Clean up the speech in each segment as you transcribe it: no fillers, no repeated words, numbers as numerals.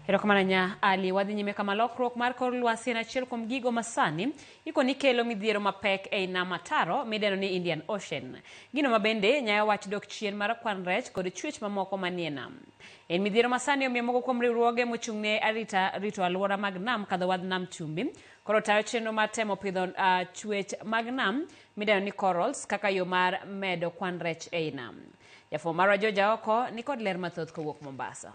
Erokamano nya Ali. Wadhi nyime kama lokruok mar kor lwasi en achiel kuom gigo masani ikoni kelo midhiero mapek ei nam ataro midendo ni Indian Ocean. Gino ma bende nyayo wach dok chien mar kwan rech kod chwech mamoko manie nam. En midhiero masani omiyo moko kuom riwruoge mochung'ne arita rito alwora mag nam kadho wadh nam chumbi koro tayo chenro mar temo pidho chwech mag nam midendo ni corals kaka yo mar medo kwan rech ei nam. Jafwambo marwa George Aoko nikod ler mathoth kowuok Mombasa.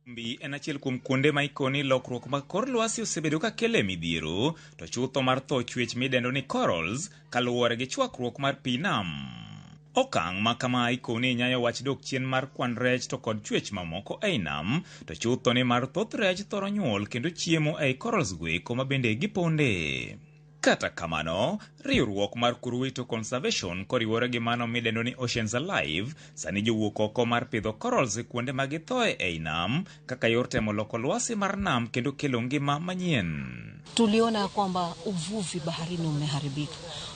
Chumbi en achiel kuom kuonde ma ikoni lokruok mag kor lwasi osebedo ka kele midhiero, to chutho mar tho chwech midendo ni corals kaluwore gi chwakruok mar pi nam. Okang' ma kama ikoni nyayo wach dok chien mar kwan rech to kod chwech mamoko ei nam, to chutho ni mar thoth rech thoro nyuol kendo chiemo ei corals goeko ma bende giponde. Kata kamano, riwruok mar Kuruwito Conservation koriwore gi mano midendo ni Oceans Alive sani jowuok oko mar pidho corals e kuonde ma githoe ei nam kaka yor temo loko lwasi mar nam kendo kelo ngima manyien. Tuliona kwamba uvuvi baharini umeharibika.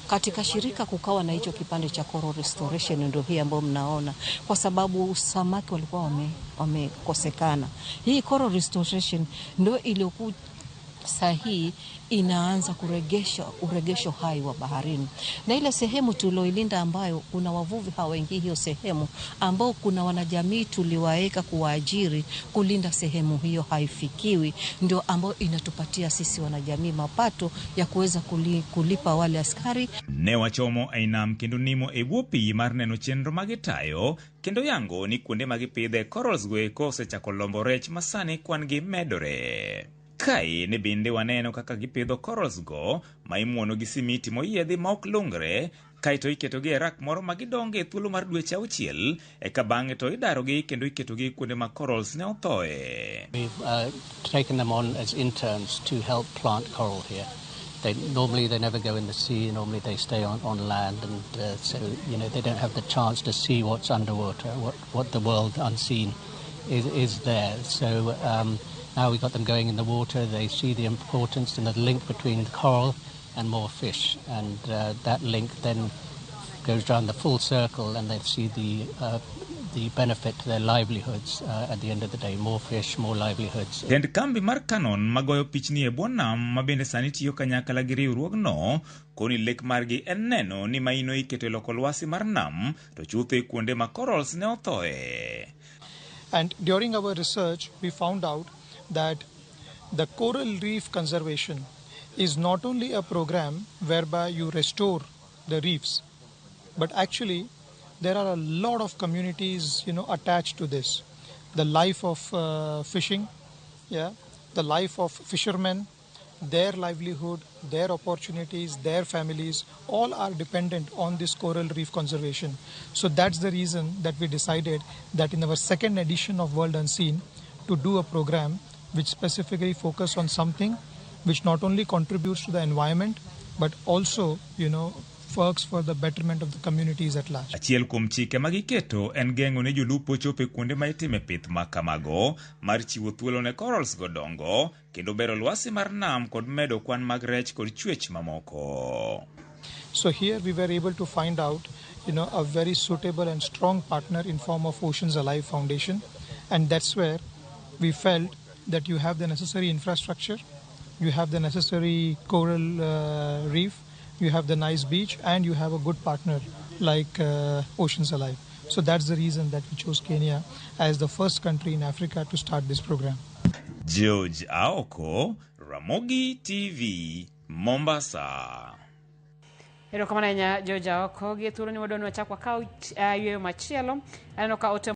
Katika shirika kukawa na hicho kipande cha coral restoration, ndio hii ambayo mnaona, kwa sababu samaki walikuwa wamekosekana. Hii coral restoration ndio iliyokuwa sahihi inaanza kuregesha uregesho hai wa baharini, na ile sehemu tulioilinda ambayo kuna wavuvi hawaingii hiyo sehemu, ambao kuna wanajamii tuliwaeka kuwaajiri kulinda sehemu hiyo haifikiwi, ndio ambayo inatupatia sisi wanajamii mapato ya kuweza kulipa wale askari. Ne wachomo ei nam kendo nimo e bwo pi mar neno chenro magitayo kendo yango ni kuonde ma gipidhe corals goeko osechako lombo rech ma sani kwan gi medore. Kae ne bende waneno kaka gipidho corals go ma imuono gi simiti moyiedhi ma ok lungre, kaeto iketogi e rak moro ma gidonge e thuolo mar dweche auchiel, eka bang'e to idarogi kendo iketogi kuonde ma corals ne othoe. We've taken them on as interns to help plant coral here. Normally they never go in the sea. Normally they stay on land, and so they don't have the chance to see what's underwater, what the world unseen is there. So now we got them going in the water. They see the importance and the link between the coral and more fish, and that link then goes round the full circle, and they see the benefit to their livelihoods at the end of the day. More fish, more livelihoods. Tend kambi mar Canon magoyo pichni e bwo nam ma bende sani tiyo kanyakla gi riwruogno koni lek margi en neno ni maino iketo e loko lwasi mar nam to chutho e kuonde ma corals ne othoe. And during our research, we found out that the coral reef conservation is not only a program whereby you restore the reefs, but actually there are a lot of communities attached to this. The life of fishing, yeah, the life of fishermen, their livelihood, their opportunities, their families, all are dependent on this coral reef conservation. So that's the reason that we decided that in our second edition of World Unseen, to do a program which specifically focus on something which not only contributes to the environment, but also works for the betterment of the communities at large. Achiel kuom chike ma giketo en geng'o ne jolupo chopo e kuonde ma itime pith ma kamago mar chiwo thuolo ne corals go dongo kendo bero lwasi mar nam kod medo kwan mag rech kod chwech mamoko. So here we were able to find out a very suitable and strong partner in form of Oceans Alive Foundation, and that's where we felt that you have the necessary infrastructure, you have the necessary coral reef, you have the nice beach, and you have a good partner like Oceans Alive. So that's the reason that we chose Kenya as the first country in Africa to start this program. George Aoko, Ramogi TV, Mombasa. Erokamano ahinya George Aoko. Gi thuolo ni wadwa ni wachak wakaw yweyo machielo. Aneno ka ote